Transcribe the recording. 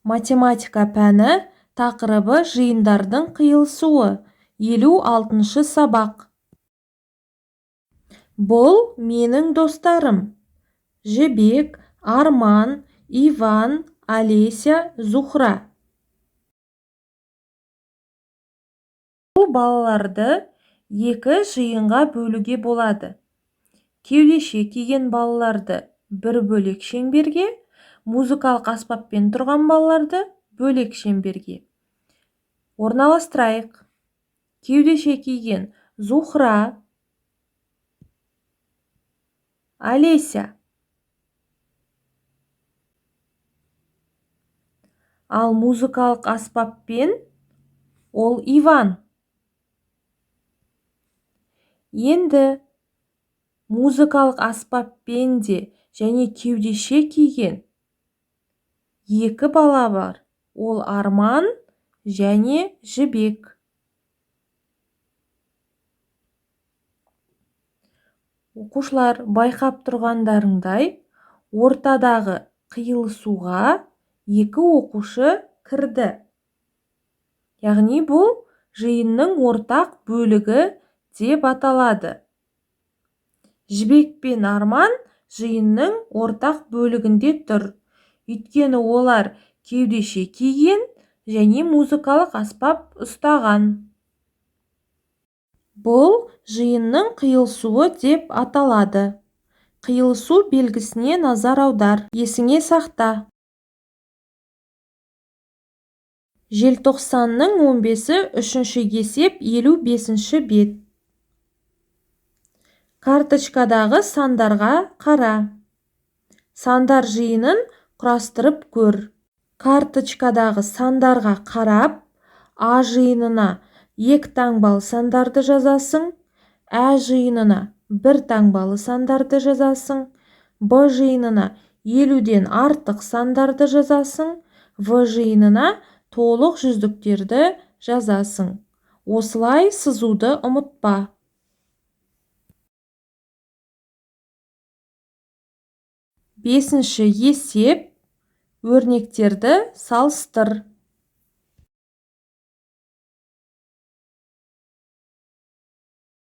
Математика пәні, тақырыбы жиындардың қиылысуы, 56-сабақ. Бұл менің достарым. Жібек, Арман, Иван, Олеся, Зухра. Бұл балаларды екі жиынға бөлуге болады. Кеудеше киген балаларды бір бөлек шеңберге, музыкалық аспаппен тұрған балаларды бөлек шеңберге орналастырайық. Кеудеше киген Зухра, Олеся. Ал музыкалық аспаппен ол Иван. Енді музыкалық аспаппен де және кеудеше киген екі бала бар. Ол Арман және Жібек. Оқушылар, байқап тұрғандарыңдай, ортадағы қиылысуға екі оқушы кірді. Яғни бұл жиынның ортақ бөлігі деп аталады. Жібек пен Арман жиынның ортақ бөлігінде тұр. Өйткені олар кеудеше киген және музыкалық аспап ұстаған. Бұл жиынның қиылысуы деп аталады. Қиылысу белгісіне назар аудар, есіңе сақта. Желтоқсанның 15-і, 3-ші есеп, 55-ші бет. Карточкадағы сандарға қара. Сандар жиынын құрастырып көр. Карточкадағы сандарға қарап, А жиынына 2 таңбалы сандарды жазасың, Ә жиынына 1 таңбалы сандарды жазасың, Б жиынына 50-ден артық сандарды жазасың, В жиынына толық жүздіктерді жазасың. Осылай сызуды ұмытпа. 5-ші есеп, өрнектерді салыстыр.